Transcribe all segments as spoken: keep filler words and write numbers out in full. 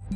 U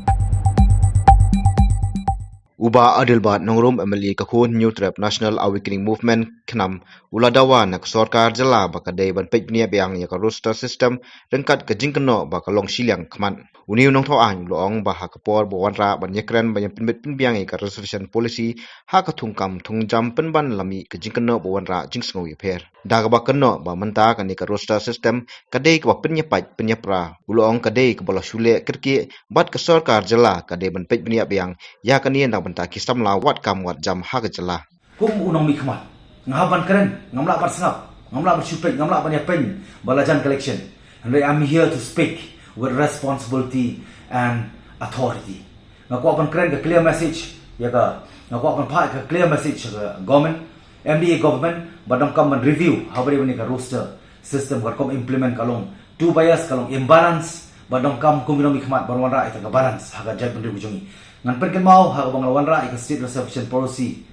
Bah Adelbert Nongrum, M L A ka khun Hynñiewtrep National Awakening Movement, KHNAM, u la dawa na ka sorkar jylla ba ka dei ban peit bniah biang ïa ka roster system ryngkat ka jingkynnoh ba ka long shiliang khmat. Une u nongthoh aiñ u la ong ba ha ka por ba wanrah ban ïakren ban ïapynbit pynbiang ïa ka reservation policy ha ka thungkam thungjam pynban la mih ka jingkynnoh ba wanrah jingsngew ïapher. Da kaba kynnoh ba mynta kane ka roster system ka dei kaba pynïapait pynïapra, u la ong ka dei kaba la shu leh kyrkieh bad ka sorkar jylla ka dei ban peit bniah biang ïa kane na bynta ki samla wat kam wat jam ha ka jylla. Kum u nongmihkhmat, nga hap ban kren, ngam lah ban sngap, ngam lah ban shu peit, ngam lah ban ïapeiñ ba la jan ka election. Hynrei I'm here to speak with responsibility and authority. Nga kwah ban kren ka clear message ïa ka, nga kwah ban phah ka clear message ïa ka government, M D A government, ba donkam ban review ha ba dei ban ïa ka roster system, ka rukom implement ka long two bias, ka long imbalance, ba donkam kum ki nongmihkhmat ban wanrah ïa ka balance ha ka jaitbynriew ka jong ngi. Ngan pynkynmaw ha kaba nga la wanrah ïa ka state reservation policy,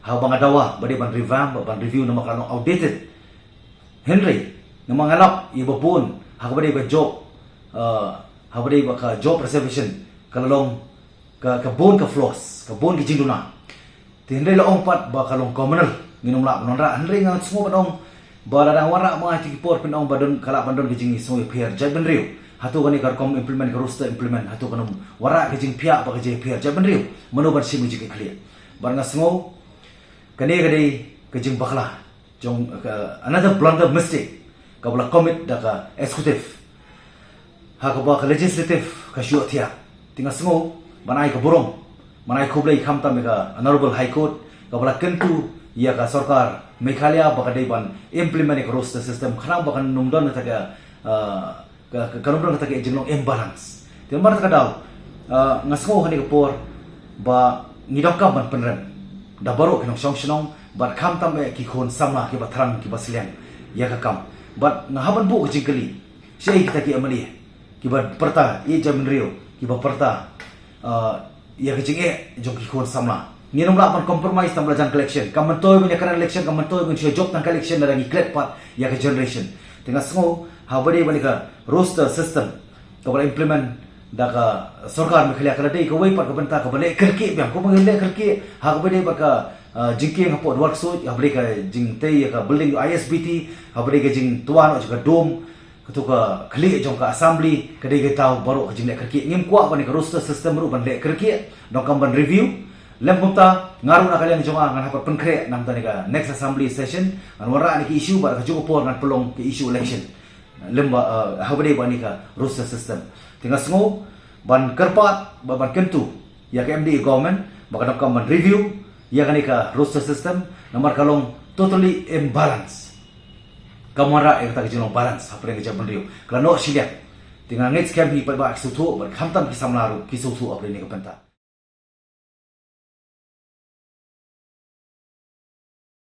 ha kaba nga dawa ba dei ban revamp, ban review namar ka la long outdated. Hynrei namar nga lap ïa ba bun ha kaba dei ka job, uh, ha kaba dei ba ka job reservation ka la long ka, ka bun ka flaws, ka bun ki jingduna. Te hynrei la ong pat ba ka long communal, ngin ym lah ban wanrah, hynrei nga sngew ban ong ba lada nga wanrah ma nga ha ki por phin ong ba don, ka lah ban don ka jingsngew ïapher jaitbynriew. Hato kane ka rukom implement, ka roster implement, hato kan ym wanrah ka jingphiah bad ka jingïapher jaitbynriew. Mano ban shim ka jingkitkhlieh? Bad nga sngew kane ka dei ka jingbakla jong ka, another blunder mistake kaba la commit da ka executive ha kaba ka legislative ka shu thiah. Te nga sngew ban ai ka burom, ban ai khublei khamtam ïa ka Honorable High Court kaba la kyntu ïa ka sorkar Meghalaya ba ka dei ban implement ïa ka roster system khnang ba kan ym don kata ka, ah, ka, ka, kan ym don kata ka jinglong imbalance. Te namar kata ka daw, ah, nga sngew ha kane ka por ba ngi donkam ban pynrem da baroh ki nongshong shnong bad khamtam eh ki khun samla kiba thrang kiba sliang ïa ka kam. Bad nga hap ban buh ka jingkylli, shaei kita ki M L A kiba pyrta ïeit jaitbynriew, kiba pyrta, ah, ïa ka jingeh jong ki khun samla? Ngin ym lah ban compromise tang ba la jan ka election. Kam myntoi ban ïakren election, kam myntoi ban shu jop tang ka election lada ngi klet pat ïa ka generation. Te nga sngew ha ba dei ban ïa ka roster system kaba la implement da ka sorkar Meghalaya ka la dei kawei pat ka bynta kaba leh kyrkieh biang, kaba leh kyrkieh ha kaba dei bad ka, ah, jingkieng hapoh Dwarksuid, ha ba dei ka jingtei ïa ka building I S B T, ha ba dei ka jingtwa noh jong ka dome, kato ka khlieh jong ka assembly, ka dei ka daw baroh ka jingleh kyrkieh. Ngim kwah ban ïa ka roster system ruh ban leh kyrkieh, donkam ban review. Lem kumta nga ruh na ka liang jong nga ngan hap ban pynkhreh na bynta kane ka next assembly session, ngan wanrah kine ki issue bad ha kajuh ka por ngan pynlong ka issue election. Lem ba, eh, ha ba dei ba kane ka roster system. Te nga sngew ban kyrpad bad ban kyntu ïa ka M D A government ba ka donkam ban review ïa kane ka roster system namar ka long totally imbalance. Kam wanrah ïa kata ka jinglong balance hapdeng ka jaitbynriew, ka la noh shiliang. Te nga ngeit skhem hi pat ba ki sngewthuh bad khamtam ki samla ruh ki sngewthuh hapdeng kane ka bynta.